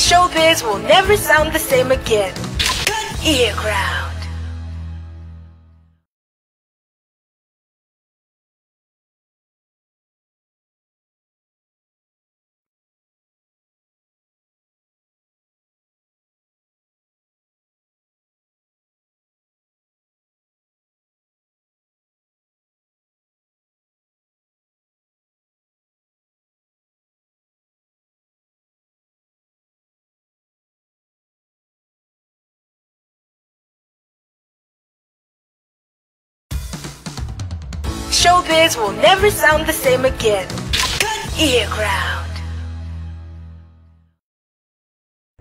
Showbiz will never sound the same again. Ear Ground. Showbiz will never sound the same again. Ear Ground.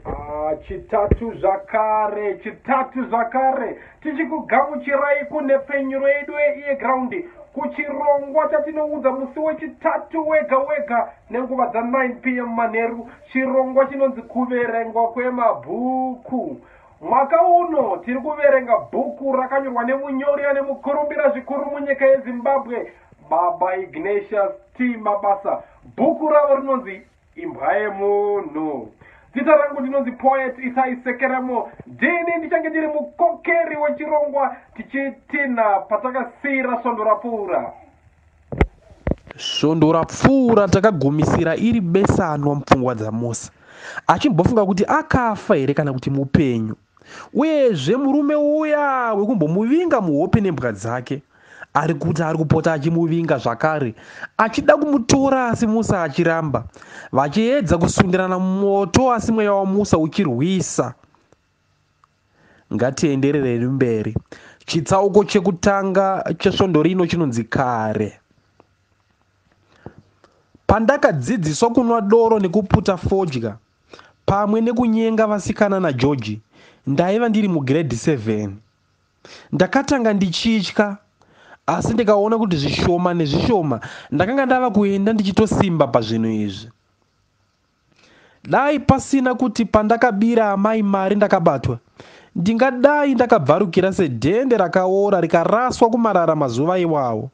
Ah, chitatu zvakare, chitatu zvakare, tichikugamuchirai kunhepfenyuro yedu yeEarGround kuchirongwa chatinoudza musi wechitatu wega wega nenguva dza9 pm manheru, chirongwa chinonzi kuverengwa kwemabhuku. Mwaka uno tiri kuverenga bhuku rakanyorwa nemunyori ane mukurumbira zvikuru munyika yeZimbabwe, Baba Ignatius T Mabasa. Bhuku ravo rinonzi Imbwa yemunhu. Zita rangu ndinonzi Poet Itai Sekeremo. Ndini ndichange ndiri mukokeri wechirongwa tichitinha patakasiira svondo rapfuura. Svondo rapfuura takagumisira iri besanwa mupfungwa dzaMusa achimbofunga kuti akafa here kana kuti mupenyu. Uyezve murume uya wekumbomuvinga muhope nembwa dzake ari kuti ari kupota achimuvinga zvakare achida kumutora asi Musa achiramba. Vachiedza kusundirana mumoto asi mweya waMusa uchirwisa. Ngatiendererei mberi. Chitsauko chekutanga chesvondo rino chinonzi Kare. Pandakadzidziswa kunwa doro nekuputa fodya pamwe nekunyenga vasikana naGeorge, ndaiva ndiri mugrade 7. Ndakatanga ndichitya asi ndikaona kuti zvishoma nezvishoma ndakanga ndava kuenda ndichitosimba pazvinhu izvi. Dai pasina kuti pandakabira amai mari ndakabatwa, ndingadai ndakabvarukira sedhende rakaora rikaraswa kumarara mazuva iwawo.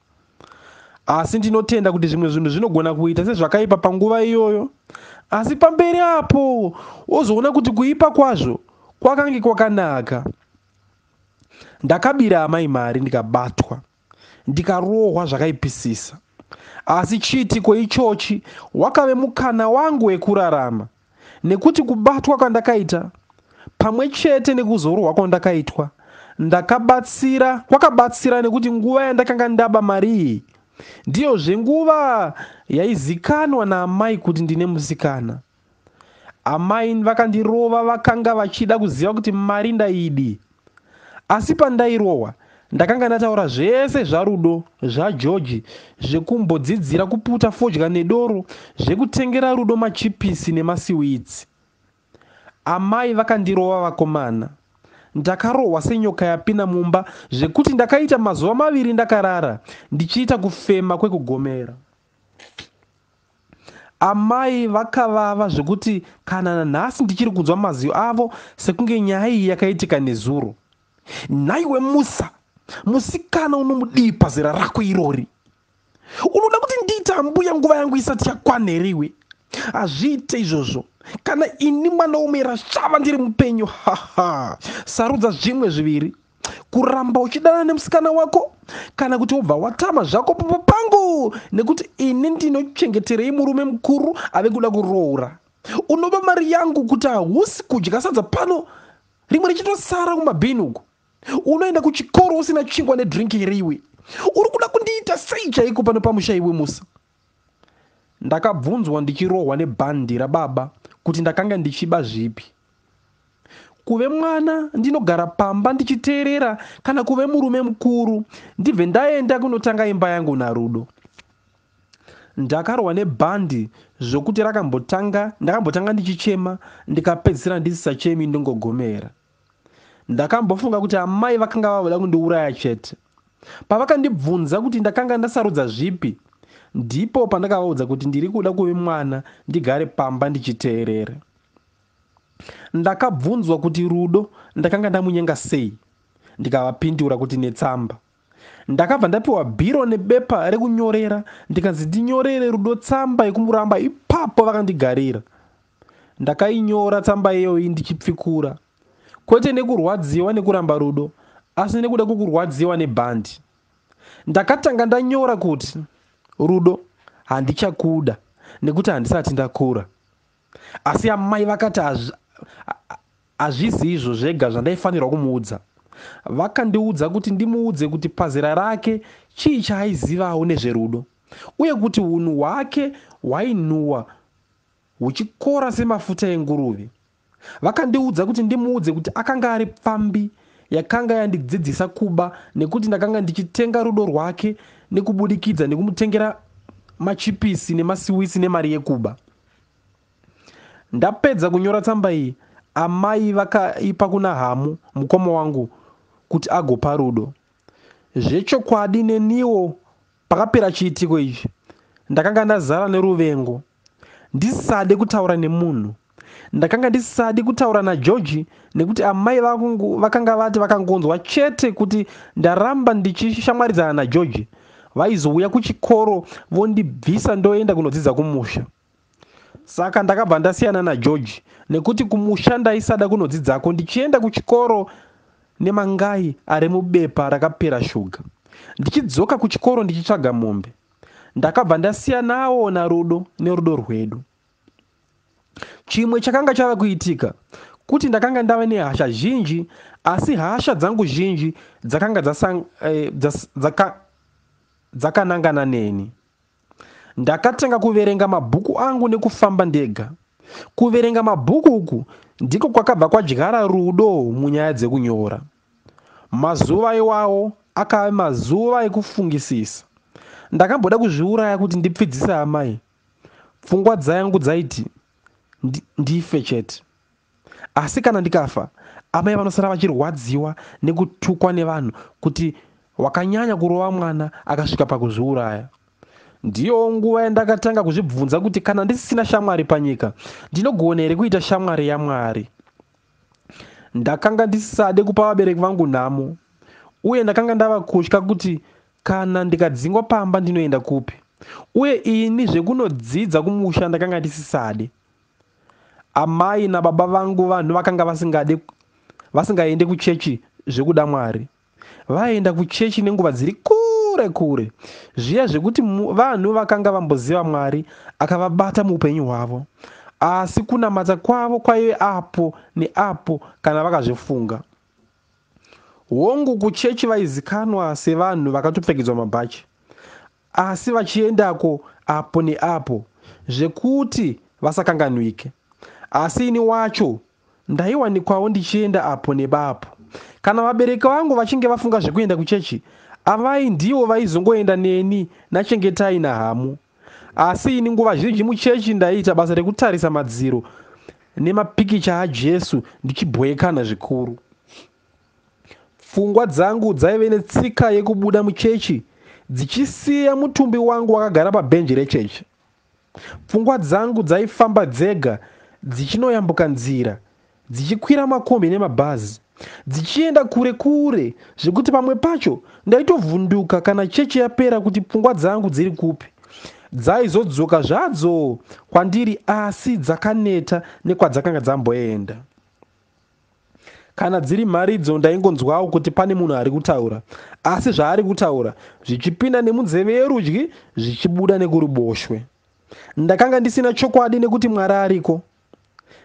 Asi ndinotenda kuti zvimwe zvinhu zvinogona kuita sezvakaipa panguva iyoyo, asi pamberi apo wozoona kuti kuipa kwazvo kwakange kwakanaka. Ndakabira amai mari ndikabatwa. ndikarohwa zvakaipisisa. Asi chiitiko ichochi wakave mukana wangu wekurarama nekuti kubatwa kwandakaita pamwe chete nekuzorohwa kwandakaitwa ndakabatsira kwakabatsira nekuti nguva yandakanga ndaba mari iyi ndiyozve nguva yaizikanwa naamai kuti ndine musikana. Amai vakandirova vakanga vachida kuziva kuti mari ndaidii. Asi pandairohwa ndakanga ndataura zvese zvaRudo, zvaGeorge, zvekumbodzidzira kuputa fodya nedoro, zvekutengera Rudo machipisi nemasiwitsi. Amai vakandirova vakomana. Ndakarohwa senyoka yapinda mumba zvekuti ndakaita mazuva maviri ndakarara ndichiita kufema kwekugomera. Amai vakavava zvekuti kana nanhasi ndichiri kunzwa mazwi avo sekunge nyaya iyi yakaitika nezuro. Nhaiwe Musa, musikana unomudii pazera rako irori? Unoda kuti ndiite ambuya nguva yangu isati yakwana here iwe? Hazviite izvozvo. Kana ini mwana womuyera shava ndiri mupenyu, haha. Sarudza zvimwe zviviri. Kuramba uchidanana nemusikana wako kana kuti wobva watama zvako pamba pangu nekuti ini ndinochengeterei murume mukuru ave kuda kuroora. Unoba mari yangu kuti hausi kudya sadza pano rimwe richitosara kumabhini uko. Unoenda kuchikoro usina chingwa nedrink here iwe? Uri kuda kundiita sei chaiko pano pamusha iwe Musa? Ndakabvunzwa ndichirohwa nebhandi rababa kuti ndakanga ndichiba zvipi. Kuve mwana ndinogara pamba ndichiteerera kana kuve murume mukuru ndibve ndaenda kunotanga imba yangu naRudo. Ndakarohwa nebhandi zvokuti rakambotanga ndakambotanga ndichichema ndikapedzisira ndisisachemi ndongogomera. Ndakambofunga kuti amai vakanga vava kundiuraya chete. Pavakandibvunza kuti ndakanga ndasarudza zvipi, ndipo pandakavaudza kuti ndiri kuda kuve mwana ndigare pamba ndichiteerera. Ndakabvunzwa kuti Rudo ndakanga ndamunyenga sei ndikavapindura kuti netsamba. Ndakabva ndapiwa bhiro nebepa rekunyorera ndikanzi ndinyorere Rudo tsamba yekumuramba ipapo vakandigarira. Ndakainyora tsamba iyoyi ndichipfikura, kwete nekurwadziwa nekuramba rudo, asi nekuda kwekurwadziwa nebhandi. Ndakatanga ndanyora kuti, "Rudo, handichakuda nekuti handisati ndakura." Asi amai vakati hazvisi izvo zvega zvandaifanirwa kumuudza. Vakandiudza kuti ndimuudze kuti pazera rake chii chaaizivawo nezverudo, uye kuti unhu hwake hwainhuhwa huchikora semafuta enguruve. Vakandiudza kuti ndimuudze kuti akanga ari pfambi yakanga yandidzidzisa kuba, nekuti ndakanga ndichitenga rudo rwake nekubudikidza nekumutengera machipisi nemasiwisi nemari yekuba. Ndapedza kunyora tsamba iyi, amai vakaipa kuna Hamu, mukoma wangu, kuti agopa Rudo. Zvechokwadi neniwo pakapera chiitiko ichi ndakanga ndazara neruvengo, ndisade kutaura nemunhu. Ndakanga ndisadi kutaura naGeorge nekuti amai vangu vakanga vati vakangonzwa chete kuti ndaramba ndichishamwaridzana naGeorge, vaizouya kuchikoro vondibvisa ndoenda kunodzidza kumusha. Saka ndakabva ndasiyana naGeorge nekuti kumusha ndaisada kunodzidzako ndichienda kuchikoro nemangai ari mubepa rakapera shuga, ndichidzoka kuchikoro ndichitsvaga mombe. Ndakabva ndasiyanawo naRudo nerudo rwedu. Chimwe chakanga chava kuitika kuti ndakanga ndava nehasha zhinji, asi hasha dzangu zhinji dzakanga dzakanangana neni. Ndakatanga kuverenga mabhuku angu nekufamba ndega. Kuverenga mabhuku uku ndiko kwakabva kwadyara rudo munyaya dzekunyora. Mazuva iwawo akave mazuva ekufungisisa. Ndakamboda kuzviuraya kuti ndipfidzise amai. Pfungwa dzangu dzaiti ndife chete. Asi kana ndikafa, amai vanosara vachirwadziwa nekutukwa nevanhu kuti wakanyanya kurova mwana akasvika pakuzviuraya. Ndiyo nguva yandakatanga kuzvibvunza kuti kana ndisina shamwari panyika, ndinogona here kuita shamwari yaMwari? Ndakanga ndisisade kupa vabereki vangu nhamo, uye ndakanga ndava kutya kuti kana ndikadzingwa pamba ndinoenda kupi. Uye ini zvekunodzidza kumusha ndakanga ndisisade. Amai nababa vangu vanhu vakanga vasingaende kuchechi zvekuda Mwari. Vaienda kuchechi nenguva dziri kure kure, zviya zvekuti vanhu vakanga vamboziva Mwari akavabata muupenyu hwavo. Asi kunamata kwavo kwaive apo neapo kana vakazvifunga. Hongu, kuchechi vaizikanwa sevanhu vakatopfekedzwa mabhachi, asi vachiendako apo neapo zvekuti vasakanganwike. Asi ini wacho ndaiwanikwawo ndichienda apo nebapo. Kana vabereki vangu vachinge vafunga zvekuenda kuchechi, avai ndivo vaizongoenda neni naChengetai naHamu. Asi ini nguva zhinji muchechi ndaiita basa rekutarisa madziro nemapikicha aJesu ndichibhoyekana zvikuru. Pfungwa dzangu dzaive netsika yekubuda muchechi dzichisiya mutumbi wangu wakagara pabhenji rechechi. Pfungwa dzangu dzaifamba dzega dzichinoyambuka nzira, dzichikwira makombi nemabhazi, dzichienda kure kure zvekuti pamwe pacho ndaitovhunduka kana chechi yapera kuti pfungwa dzangu dziri kupi. Dzaizodzoka zvadzo kwandiri asi dzakaneta nekwadzakanga dzamboenda. Kana dziri mharidzo ndaingonzwawo kuti pane munhu ari kutaura, asi zvaari kutaura zvichipinda nemunzeve yerudyi zvichibuda nekuruboshwe. Ndakanga ndisina chokwadi nekuti Mwari ariko.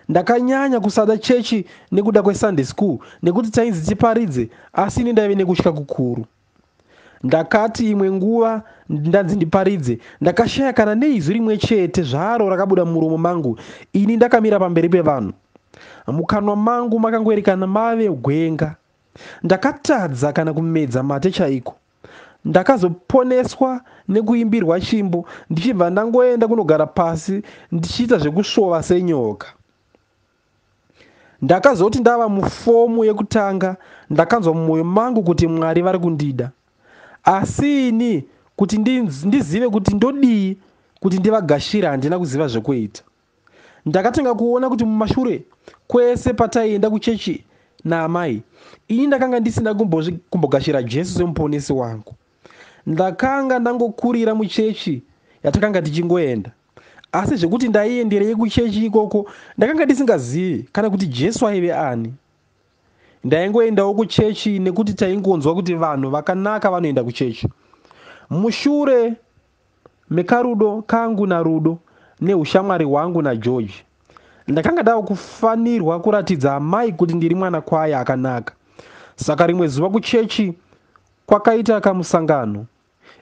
Ndakanyanya kusada chechi nekuda kweSunday school nekuti tainzi tiparidze, asi ini ndaive nekutya kukuru. Ndakati imwe nguva ndanzi ndiparidze, ndakashaya kana neizwi rimwe chete zvaro rakabuda mumuromo mangu ini ndakamira pamberi pevanhu. Mukanwa mangu makangoerekana mave gwenga. Ndakatadza kana kumedza mate chaiko. Ndakazoponeswa nekuimbirwa chimbo ndichibva ndangoenda kunogara pasi ndichiita zvekusvova senyoka. Ndakazoti ndava mufomu yekutanga ndakanzwa mumwoyo mangu kuti Mwari vari kundida. Asi ini kuti ndizive kuti ndodii kuti ndivagashire handina kuziva zvekuita. Ndakatanga kuona kuti mumashure kwese pataienda kuchechi naamai, ini ndakanga ndisina kumbogashira Jesu semuponesi wangu. Ndakanga ndangokurira muchechi yatakanga tichingoenda. Asi zvekuti ndaienderei kuchechi ikoko ndakanga ndisingazivi kana kuti Jesu aive ani. Ndaingoendawo kuchechi nekuti taingonzwa kuti vanhu vakanaka vanoenda kuchechi. Mushure mekarudo kangu naRudo neushamwari hwangu naGeorge, ndakanga ndava kufanirwa kuratidza amai kuti ndiri mwana kwaye akanaka. Saka rimwe zuva kuchechi kwakaita kamusangano.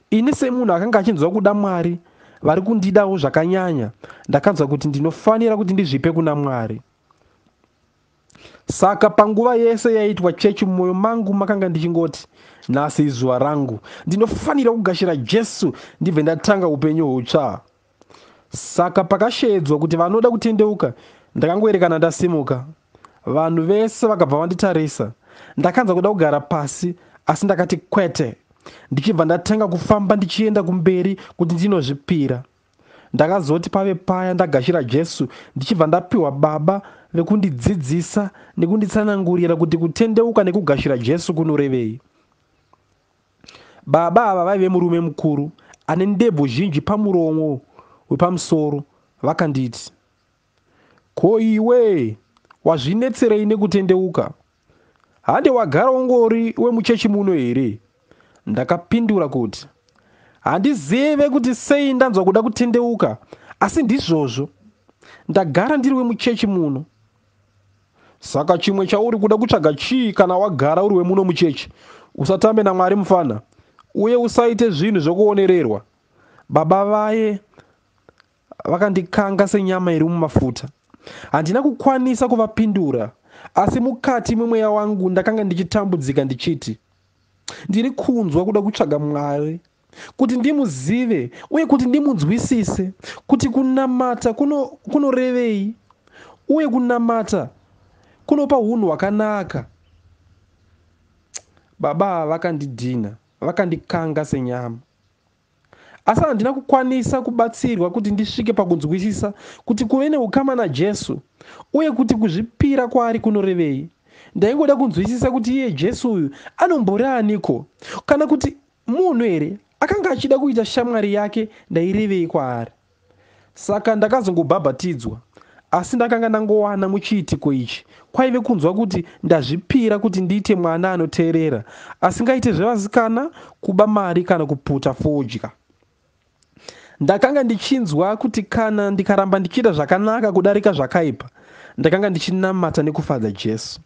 Ini semunhu akanga achinzwa kuda Mwari vari kundidawo zvakanyanya, ndakanzwa kuti ndinofanira kuti ndizvipe kuna Mwari. Saka panguva yese yaiitwa chechi mumwoyo mangu makanga ndichingoti, nhasi izuva rangu, ndinofanira kugashira Jesu ndibve ndatanga upenyu hutsva. Saka pakasheedzwa kuti vanoda kutendeuka, ndakangoerekana ndasimuka. Vanhu vese vakabva vanditarisa. Ndakanzwa kuda kugara pasi, asi ndakati kwete, ndichibva ndatanga kufamba ndichienda kumberi kuti ndinozvipira. Ndakazoti pave paya ndagashira Jesu ndichibva ndapiwa baba vekundidzidzisa nekunditsanangurira kuti kutendeuka nekugashira Jesu kunorevei. Baba ava vaive murume mukuru ane ndebvu zhinji pamuromo wepamusoro. Vakanditi, ko iwe wazvinetserei nekutendeuka? Hande wagara ungori wemuchechi muno here? Ndakapindura kuti, handizive kuti sei ndanzwa kuda kutendeuka, asi ndizvozvo. Ndagara ndiri wemuchechi muno. Saka chimwe chauri kuda kutsvaga chii kana wagara uri wemuno muchechi? Usatambe naMwari mufana, uye usaite zvinhu zvokuonererwa. Baba vaye vakandikanga senyama iri mumafuta. Handina kukwanisa kuvapindura, asi mukati memweya wangu ndakanga ndichitambudzika ndichiti, ndiri kunzwa kuda kutsvaga Mwari, kuti ndimuzive uye kuti ndimunzwisise, kuti kunamata kunorevei, uye kunamata kunopa hunhu hwakanaka. Baba vakandidhina, vakandikanga senyama. Asi handina kukwanisa kubatsirwa kuti ndisvike pakunzwisisa kuti kuve neukama naJesu uye kuti kuzvipira kwaari kunorevei. Ndaingoda kunzwisisa kuti iye Jesu uyu anombori aniko, kana kuti munhu here akanga achida kuita shamwari yake ndairevei kwaari. Saka ndakazongobhabhatidzwa, asi ndakanga ndangowana muchiitiko ichi kwaive kunzwa kuti ndazvipira kuti ndiite mwana anoteerera, asingaite zvevasikana, kuba mari kana kuputa fodya. Ndakanga ndichinzwa kuti kana ndikaramba ndichiita zvakanaka kudarika zvakaipa, ndakanga ndichinamata nekufadza Jesu.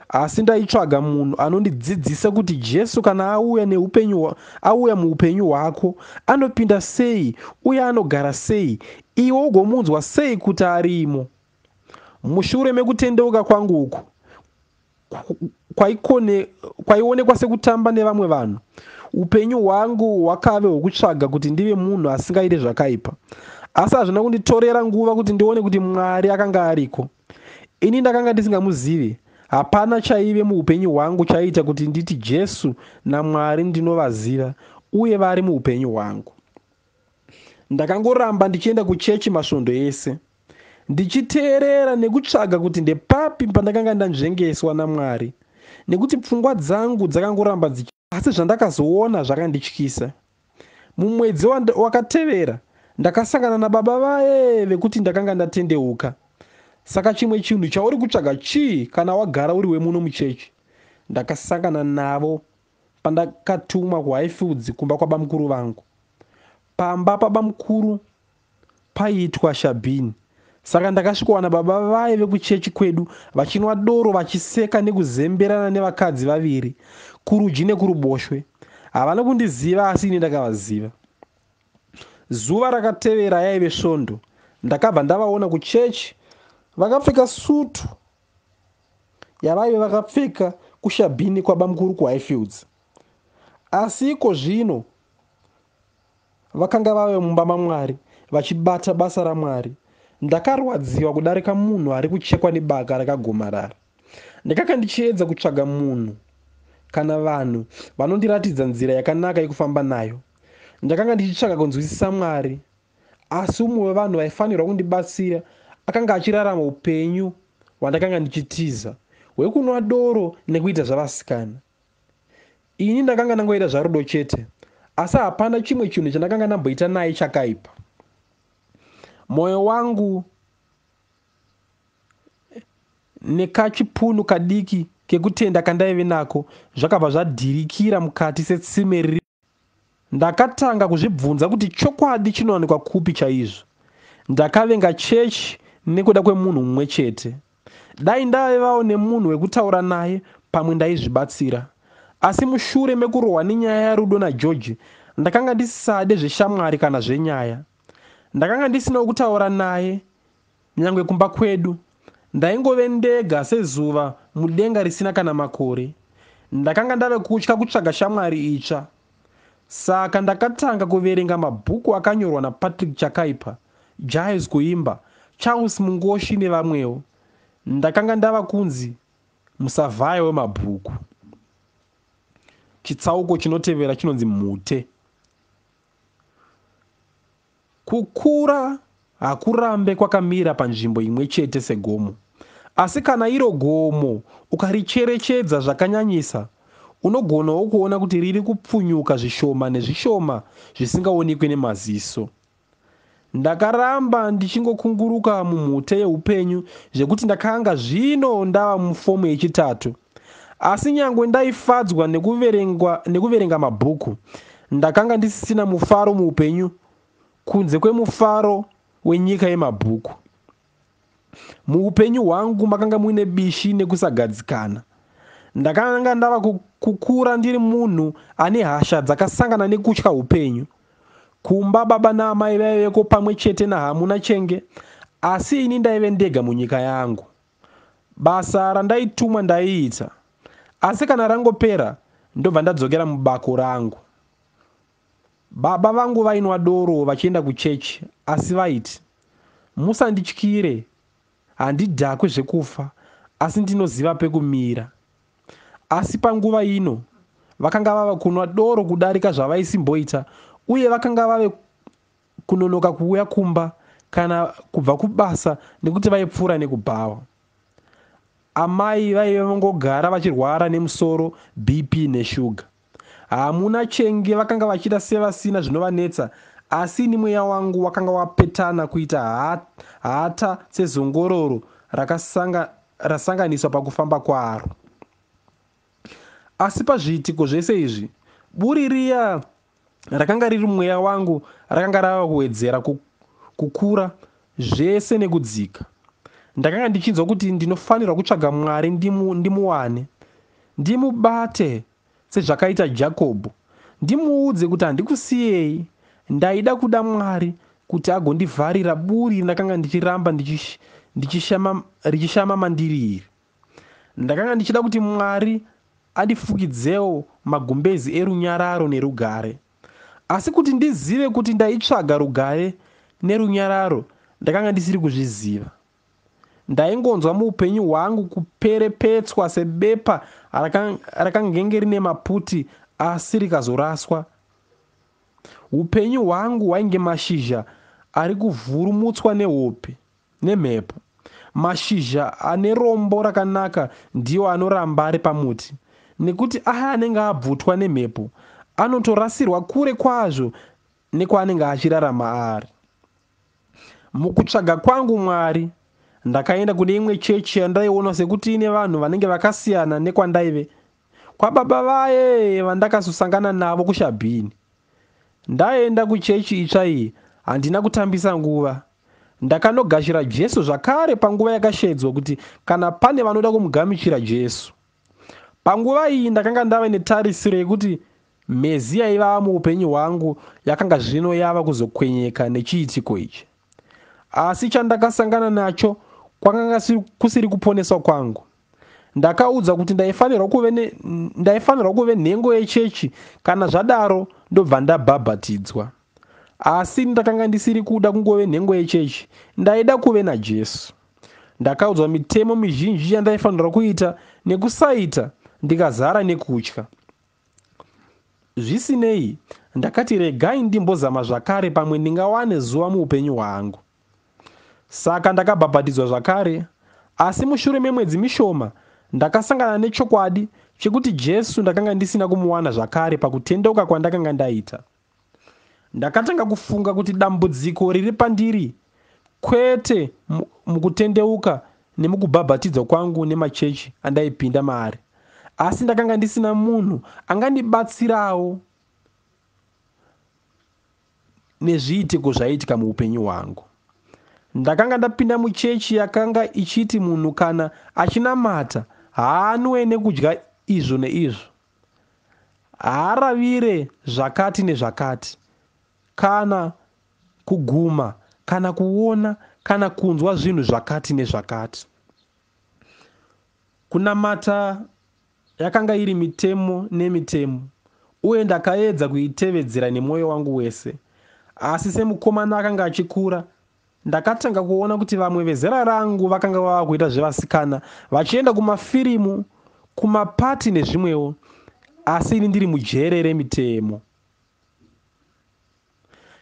Asi ndaitsvaga munhu anondidzidzisa kuti Jesu kana auya neupenyu, auya muupenyu hwako, anopinda sei uye anogara sei, iwe ugomunzwa sei kuti arimo. Mushure mekutendeuka kwangu uku, kwaionekwa sekutamba nevamwe vanhu, upenyu hwangu hwakave hwekutsvaga kuti ndive munhu asingaite zvakaipa. Asi hazvina kunditorera nguva kuti ndione kuti Mwari akanga ariko. Ini ndakanga ndisingamuzivi. Hapana chaive muupenyu hwangu chaiita kuti nditi Jesu naMwari ndinovaziva uye vari muupenyu hwangu. Ndakangoramba ndichienda kuchechi masvondo ese, ndichiteerera nekutsvaga kuti ndepapi pandakanga ndanzvengeswa naMwari, nekuti pfungwa dzangu dzakangoramba dzichi. Asi zvandakazoona zvakandityisa. Mumwedzi wakatevera ndakasangana nababa vaye vekuti ndakanga ndatendeuka. Saka chimwe chinhu chauri kutsvaga chii kana wagara uri wemuno muchechi? Ndakasangana navo pandakatumwa kuHighfields kumba kwabamukuru vangu. Pamba pabamukuru paiitwa shabhini. Saka ndakasvikowana baba vaye vekuchechi kwedu vachinwa doro vachiseka nekuzemberana nevakadzi vaviri, kurudyi nekuruboshwe. Havana kundiziva asi ini ndakavaziva. Zuva rakatevera yaive svondo, ndakabva ndavaona kuchechi vakapfeka sutu yavaive vakapfeka kushabhini kwabamukuru kuHighfields. Asi iko zvino vakanga vave mumba maMwari vachibata basa raMwari. Ndakarwadziwa kudarika munhu ari kuchekwa nebaka rakagomarara. Ndakanga ndichiedza kutsvaga munhu kana vanhu vanondiratidza nzira yakanaka yekufamba nayo. Ndakanga ndichitsvaga kunzwisisa Mwari, asi umwe wevanhu vaifanirwa kundibatsira akanga achirarama upenyu hwandakanga ndichitiza, hwekunwa doro nekuita zvavasikana. Ini ndakanga ndangoita zvaRudo chete, asi hapana chimwe chinhu chandakanga ndamboita naye chakaipa. Mwoyo wangu nekachipunu kadiki kekutenda kandaive nako zvakabva zvadhirikira mukati setsime riri. Ndakatanga kuzvibvunza kuti chokwadi chinowanikwa kupi chaizvo. Ndakavenga chechi nekuda kwemunhu mumwe chete. Dai ndaivawo nemunhu wekutaura naye pamwe ndaizvibatsira. Asi mushure mekurohwa nenyaya yaRudo naGeorge, ndakanga ndisisade zveshamwari kana zvenyaya. Ndakanga ndisina wekutaura naye nyangwe kumba kwedu. Ndaingove ndega sezuva mudenga risina kana makore. Ndakanga ndave kutya kutsvaga shamwari itsva. Saka ndakatanga kuverenga mabhuku akanyorwa naPatrick Chakaipa, Giles Kuimba, Charles Mungoshi nevamwewo. Ndakanga ndava kunzi musavhaya wemabhuku. Chitsauko chinotevera chinonzi Mhute. Kukura hakurambe kwakamira panzvimbo imwe chete segomo. Asi kana iro gomo ukaricherechedza zvakanyanyisa, unogonawo kuona kuti riri kupfunyuka zvishoma nezvishoma zvisingaonekwi nemaziso. Ndakaramba ndichingokunguruka mumhute yeupenyu zvekuti ndakanga zvino ndava mufomu yechitatu. Asi nyangwe ndaifadzwa nekuverenga mabhuku, ndakanga ndisisina mufaro muupenyu kunze kwemufaro wenyika yemabhuku. Muupenyu hwangu makanga muine bishi nekusagadzikana. Ndakanga ndava kukura ndiri munhu ane hasha dzakasangana nekutya upenyu. Kumba baba naamai vaiveko pamwe chete naHamu naChenge, asi ini ndaive ndega munyika yangu. Basa randaitumwa ndaiita, asi kana rangopera ndobva ndadzokera mubako rangu. Baba vangu vainwa doro vachienda kuchechi, asi vaiti, Musandityire, handidhakwe zvekufa, asi ndinoziva pekumira. Asi panguva ino vakanga vava kunwa doro kudarika zvavaisimboita uye vakanga vave kunonoka kuuya kumba kana kubva kubasa nekuti vaipfuura nekubhawa. Amai vaive vangogara vachirwara nemusoro, BP neshuga. Hamuna Chenge vakanga vachiita sevasina zvinovanetsa asi ini mweya wangu wakanga wapetana kuita hata sezongororo rasanganiswa pakufamba kwaro. Asi pazviitiko zvese izvi, buri riya rakanga riri mweya wangu rakanga rava kuwedzera kukura zvese nekudzika. Ndakanga ndichinzwa kuti ndinofanirwa kutsvaga Mwari ndimuwane, ndimubate sezvakaita Jakobho, ndimuudze kuti handikusiyei. Ndaida kuda Mwari kuti agondivharira buri randakanga ndichiramba richishama mandiri iri. Ndakanga ndichida kuti Mwari andifukidzewo magumbezi erunyararo nerugare. Asi kuti ndizive kuti ndaitsvaga rugare nerunyararo ndakanga ndisiri kuzviziva. Ndaingonzwa muupenyu hwangu kuperepetswa sebepa rakangenge rine maputi asi rikazoraswa. Upenyu hwangu hwainge mashizha ari kuvhurumutswa nehope nemhepo. Mashizha ane rombo rakanaka ndiwo anoramba ari pamuti, nekuti aya anenge abvutwa nemhepo anotorasirwa kure kwazvo nekwaanenge achirarama ari. Mukutsvaga kwangu Mwari, ndakaenda kune imwe chechi yandaiona sekuti ine vanhu vanenge vakasiyana nekwandaive kwababa vaye vandakazosangana navo kushabhini. Ndaenda kuchechi itsva iyi, handina kutambisa nguva. Ndakanogashira Jesu zvakare panguva yakashedzwa kuti kana pane vanoda kumugamuchira Jesu. Panguva iyi ndakanga ndave netarisiro yekuti mhezi yaiva muupenyu hwangu yakanga zvino yava kuzokwenyeka nechiitiko ichi. Asi chandakasangana nacho kwakanga kusiri kuponeswa kwangu. Ndakaudzwa kuti ndaifanirwa kuve nhengo yechechi, kana zvadaro ndobva ndabhabhatidzwa. Asi ndakanga ndisiri kuda kungove nhengo yechechi, ndaida kuve naJesu. Ndakaudzwa mitemo mizhinji yandaifanirwa kuita nekusaita, ndikazara nekutya. Zvisinei, ndakati regai ndimbozama zvakare pamwe ndingawane zuva muupenyu hwangu. Saka ndakabhabhatidzwa zvakare, asi mushure memwedzi mishoma ndakasangana nechokwadi chekuti Jesu ndakanga ndisina kumuwana zvakare pakutendeuka kwandakanga ndaita. Ndakatanga kufunga kuti dambudziko riri pandiri Kwete mukutendeuka nemukubhabhatidzwa kwangu nemachechi andaipinda maari, asi ndakanga ndisina munhu angandibatsirawo nezviitiko zvaiitika muupenyu hwangu. Ndakanga ndapinda muchechi yakanga ichiti munhu kana achinamata haanwe nekudya izvo neizvo, haaravire zvakati nezvakati, kana kuguma kana kuona kana kunzwa zvinhu zvakati nezvakati. Kunamata yakanga iri mitemo nemitemo, uye ndakaedza kuitevedzera nemwoyo wangu wese. Asi semukomana akanga achikura, ndakatanga kuona kuti vamwe vezera rangu vakanga vava kuita zvevasikana, vachienda kumafirimu, kumapati nezvimwewo, asi ini ndiri mujere remitemo.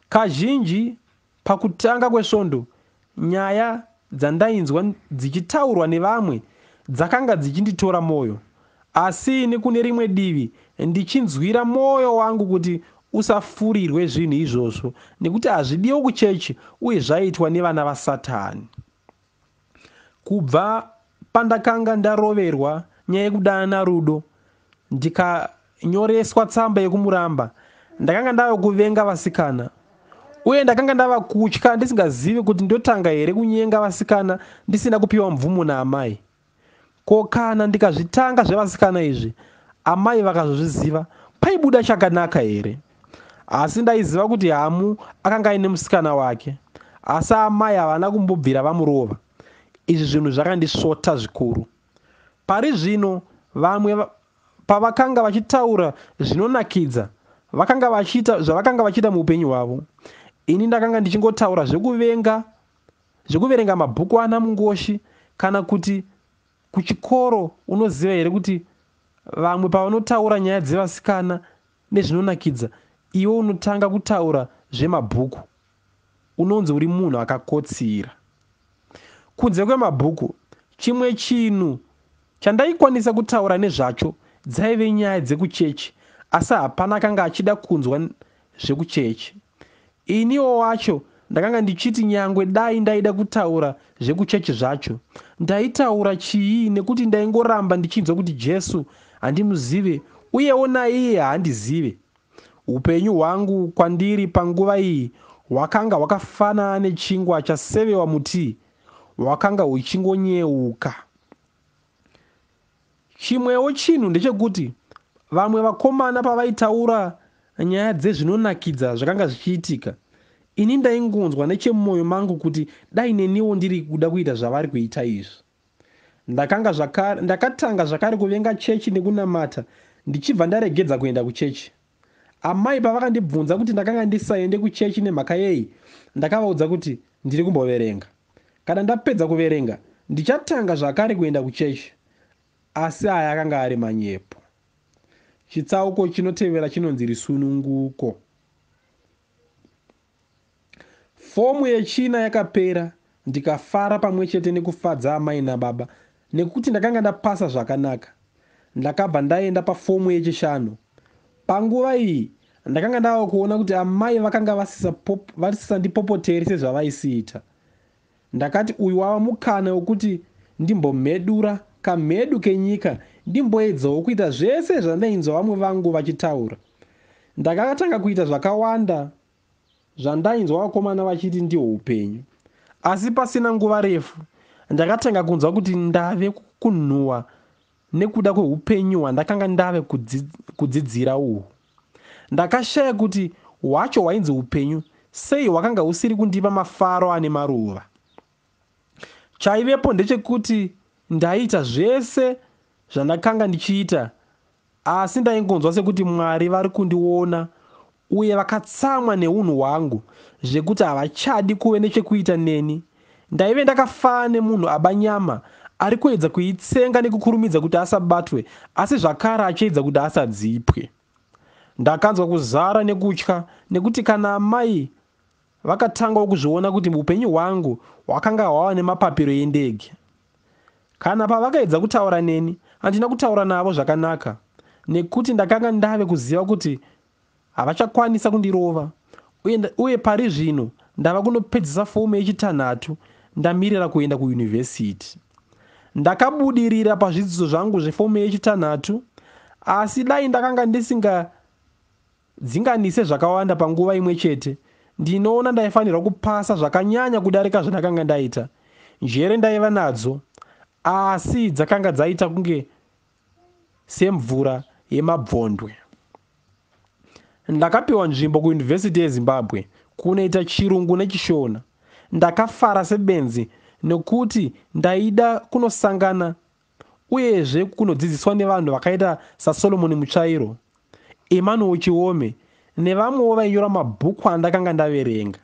Kazhinji pakutanga kwesvondo, nyaya dzandainzwa dzichitaurwa nevamwe dzakanga dzichinditora mwoyo, asi ini kune rimwe divi ndichinzwira mwoyo wangu kuti usafurirwe zvinhu izvozvo, nekuti hazvidiwo kuchechi uye zvaiitwa nevana vaSatani. Kubva pandakanga ndaroverwa nyaya yekudanana naRudo, ndikanyoreswa tsamba yekumuramba, ndakanga ndava kuvenga vasikana, uye ndakanga ndava kutya ndisingazivi kuti ndotanga here kunyenga vasikana ndisina kupiwa mvumo naamai. Ko kana ndikazvitanga zvevasikana izvi, amai vakazozviziva, paibuda chakanaka here? Asi ndaiziva kuti Hamu akanga aine musikana wake, asi amai havana kumbobvira vamurova. Izvi zvinhu zvakandisvota zvikuru. Pari zvino vamwe pavakanga vachitaura zvinonakidza vakanga vachiita zvavakanga vachiita muupenyu hwavo, ini ndakanga ndichingotaura zvekuvenga zvekuverenga mabhuku ana Mungoshi kana kuti kuchikoro. Unoziva here kuti vamwe pavanotaura nyaya dzevasikana nezvinonakidza, iwe unotanga kutaura zvemabhuku, unonzi uri munhu akakotsira. Kunze kwemabhuku, chimwe chinhu chandaikwanisa kutaura nezvacho dzaive nyaya dzekuchechi, asi hapana akanga achida kunzwa zvekuchechi. Iniwo wacho ndakanga ndichiti nyangwe dai ndaida kutaura zvekuchechi zvacho, ndaitaura chii, nekuti ndaingoramba ndichinzwa kuti Jesu handimuzive uyewo naiye haandizive. Upenyu hwangu kwandiri panguva iyi hwakanga hwakafanana nechingwa chasevewa mutii, hwakanga huchingonyeuka. Chimwewo chinhu ndechekuti vamwe vakomana pavaitaura nyaya dzezvinonakidza zvakanga zvichiitika, ini ndaingonzwa nechemumwoyo mangu kuti dai neniwo ndiri kuda kuita zvavari kuita izvi. Ndakanga zvakare, ndakatanga zvakare kuvenga chechi nekunamata ndichibva ndaregedza kuenda kuchechi. Amai pavakandibvunza kuti ndakanga ndisaende kuchechi nemhaka yei, ndakavaudza kuti ndiri kumboverenga. Kana ndapedza kuverenga, ndichatanga zvakare kuenda kuchechi. Asi aya akanga ari manyepo. Chitsauko chinotevera chinonzi Rusununguko. Fomu yechina yakapera ndikafara pamwe chete nekufadza amai nababa nekuti ndakanga ndapasa zvakanaka. Ndakabva ndaenda pafomu yechishanu. Panguva iyi ndakanga ndava kuona kuti amai vakanga vasisandipopoteri sezvavaisiita. Ndakati uyu wava mukana wekuti ndimbomhedura kamhedu kenyika, ndimboedzawo kuita zvese zvandainzwa vamwe vangu vachitaura. Ndakatanga kuita zvakawanda zvandainzwa vakomana vachiti ndihwo upenyu. Asi pasina nguva refu ndakatanga kunzwa kuti ndave kunhuhwa nekuda kweupenyu hwandakanga ndave kudzidzira uhwu. Ndakashaya kuti hwacho hwainzi upenyu sei hwakanga husiri kundipa mafaro ane maruva. Chaivepo ndechekuti ndaiita zvese zvandakanga ndichiita, asi ndaingonzwa sekuti Mwari vari kundiona uye vakatsamwa neunhu hwangu zvekuti havachadi kuve nechekuita neni. Ndaive ndakafanana nemunhu aba nyama ari kuedza kuitsenga nekukurumidza kuti asabatwe, asi zvakare achiedza kuti asadzipwe. Ndakanzwa kuzara nekutya nekuti kana amai vakatangawo kuzviona kuti upenyu hwangu hwakanga hwava nemapapiro endege. Kana pavakaedza kutaura neni, handina kutaura navo zvakanaka nekuti ndakanga ndave kuziva kuti havachakwanisa kundirova uye pari zvino Ndava kunopedzisa fomu yechitanhatu ndamirira kuenda kuyunivhesiti. Ndakabudirira pazvidzidzo zvangu zvefomu yechitanhatu, asi dai ndakanga ndisingadzinganise zvakawanda panguva imwe chete, ndinoona ndaifanirwa kupasa zvakanyanya kudarika zvandakanga ndaita. Njere ndaiva nadzo, asi dzakanga dzaita kunge semvura yemabvondwe. Ndakapiwa nzvimbo kuyunivhesiti yeZimbabwe kunoita Chirungu neChishona. Ndakafara sebenzi nekuti ndaida kunosangana uyezve kunodzidziswa nevanhu vakaita saSolomon Mutsvairo, Emmanuel Chiome nevamwewo vainyora mabhuku andakanga ndaverenga.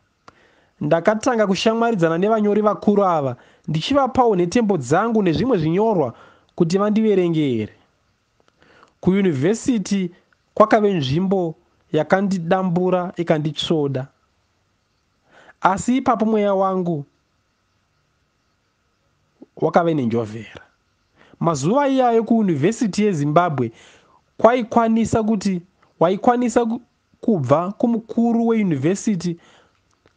Ndakatanga kushamwaridzana nevanyori vakuru ava ndichivapawo nhetembo dzangu nezvimwe zvinyorwa kuti vandiverengere. Kuyunivhesiti kwakave nzvimbo yakandidambura ikanditsvoda. Asi ipapo mweya wangu wakave nenjovhera. Mazuva iyayo kuyunivhesiti yeZimbabwe kwaikwanisa kuti waikwanisa kubva kumukuru weyunivhesiti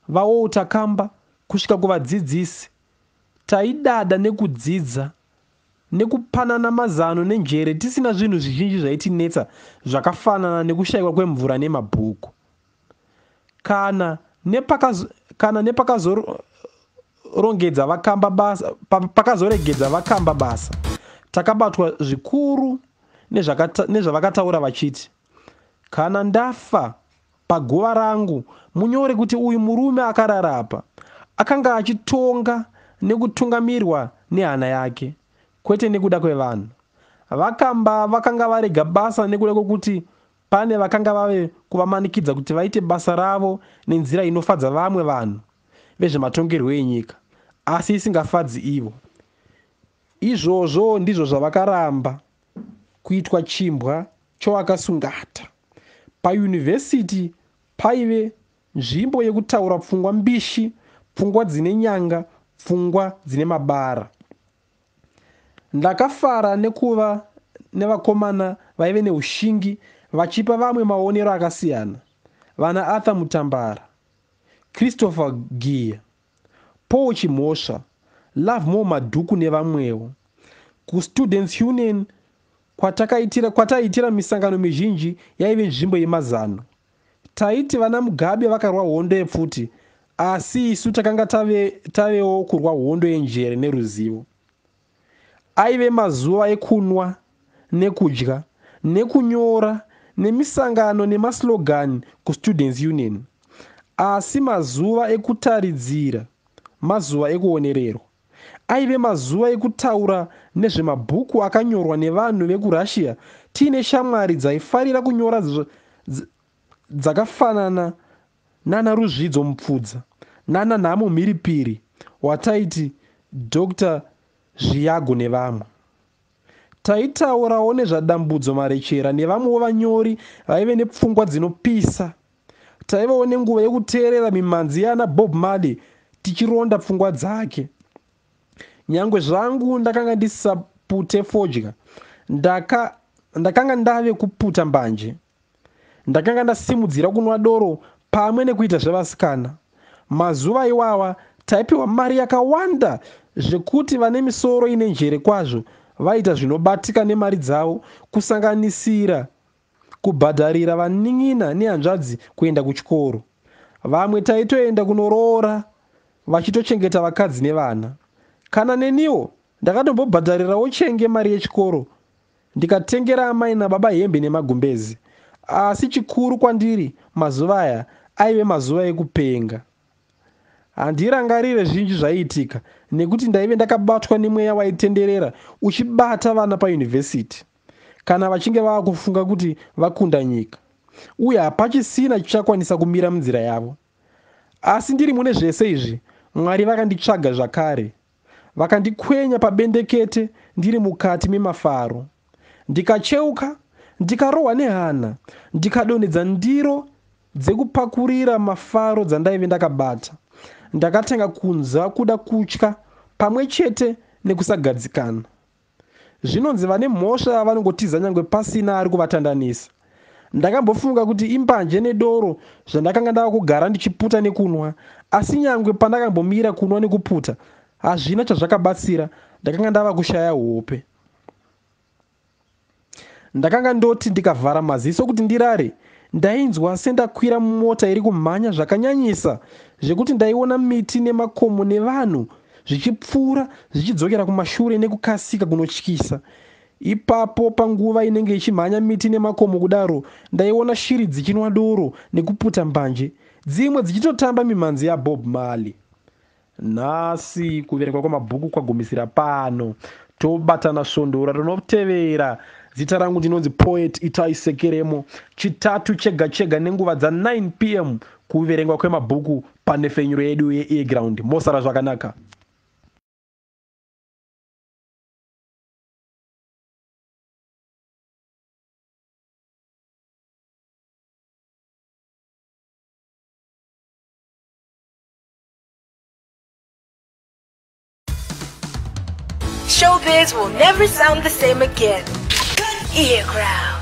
vaWalter Kamba kusvika kuvadzidzisi. Taidada nekudzidza nekupanana mazano nenjere tisina zvinhu zvizhinji zvaitinetsa zvakafanana nekushayikwa kwemvura nemabhuku. Kana nepakazorongedza vakamba basa, pakazoregedza vakamba basa, takabatwa zvikuru nezvavakataura vachiti, kana ndafa paguva rangu munyore kuti uyu murume akarara apa akanga achitonga nekutungamirwa nehana yake, kwete nekuda kwevanhu. Vakamba vakanga varega basa nekuda kwekuti pane vakanga vave kuvamanikidza kuti vaite basa ravo nenzira inofadza vamwe vanhu vezvematongerwo enyika, asi isingafadzi ivo. Izvozvo ndizvo zvavakaramba kuitwa chimbwa chowakasungata. Payunivhesiti paive nzvimbo yekutaura pfungwa mbishi, pfungwa dzine nyanga, pfungwa dzine mabara. Ndakafara nekuva nevakomana vaive neushingi vachipa vamwe maonero akasiyana. Vana Arthur Mutambara, Christopher Giya, Paul Chimhosva, Lovemore Madhuku nevamwewo. KuStudents Union kwataiitira misangano mizhinji yaive nzvimbo yemazano. Taiti vana Mugabe vakarwa hondo yepfuti, asi isu takanga tavewo kurwa hondo yenjere neruzivo. Aive mazuva ekunwa nekudya nekunyora nemisangano nemaslogan kuStudents Union, asi mazuva ekutaridzira, mazuva ekuonererwa. Aive mazuva ekutaura nezvemabhuku akanyorwa nevanhu vekuRussia tiine shamwari dzaifarira kunyora dzakafanana nana Ruzvidzo Mupfudza nana Nhamo Mhiripiri wataiti Dr. Zviyago nevamwe. Taitaurawo nezvaDambudzo Marechera nevamwewo vanyori vaive nepfungwa dzinopisa. Taivawo nenguva yekuteerera mimhanzi yana Bob Marley tichironda pfungwa dzake. Nyangwe zvangu ndakanga ndisapute fodya, ndakanga ndave kuputa mbanje. Ndakanga ndasimudzira kunwa doro pamwe nekuita zvevasikana. Mazuva iwawa taipiwa mari yakawanda zvekuti vane misoro ine njere kwazvo vaita zvinobatika nemari dzavo, kusanganisira kubhadharira vanin'ina nehanzvadzi kuenda kuchikoro. Vamwe taitoenda kunoroora vachitochengeta vakadzi nevana. Kana neniwo ndakatombobhadharirawo chenge mari yechikoro, ndikatengera amai nababa hembe nemagumbezi. Asi chikuru kwandiri mazuva aya aive mazuva ekupenga. Handirangarire zvinji zvaiitika nekuti ndaive ndakabatwa nemweya waitenderera uchibata vana payunivhesiti kana vachinge vava kufunga kuti vakunda nyika, uye hapachisina chichakwanisa kumira munzira yavo. Asi ndiri mune zvese izvi, Mwari vakanditsvaga zvakare, vakandikwenya pabendekete ndiri mukati memafaro. Ndikacheuka, ndikarohwa nehana, ndikadonhedza ndiro dzekupakurira mafaro dzandaive ndakabata. Ndakatanga kunzwa kuda kutya pamwe chete nekusagadzikana. Zvinonzi vane mhosva vanongotiza nyangwe pasina ari kuvatandanisa. Ndakambofunga kuti imbanje nedoro zvandakanga ndava kugara ndichiputa nekunwa, asi nyangwe pandakambomira kunwa nekuputa, hazvina chazvakabatsira, ndakanga ndava kushaya hope. Ndakanga ndoti ndikavhara maziso kuti ndirare, ndainzwa sendakwira mumota iri kumhanya zvakanyanyisa zvekuti ndaiona miti nemakomo nevanhu zvichipfuura zvichidzokera kumashure nekukasika kunotyisa. Ipapo panguva inenge ichimhanya miti nemakomo kudaro, ndaiona shiri dzichinwa doro nekuputa mbanje, dzimwe dzichitotamba mimhanzi yaBob Marley. Nhasi kuverengwa kwamabhuku kwagumisira pano. Tobatana svondo rinotevera. Zita rangu ndinonzi Poet Itai Sekeremo. Chitatu chega chega nenguva dza 9 pm kuverengwa kwemabhuku panhepfenyuro yedu yeEarground. Mosara zvakanaka. Showbiz will never sound the same again. Earground.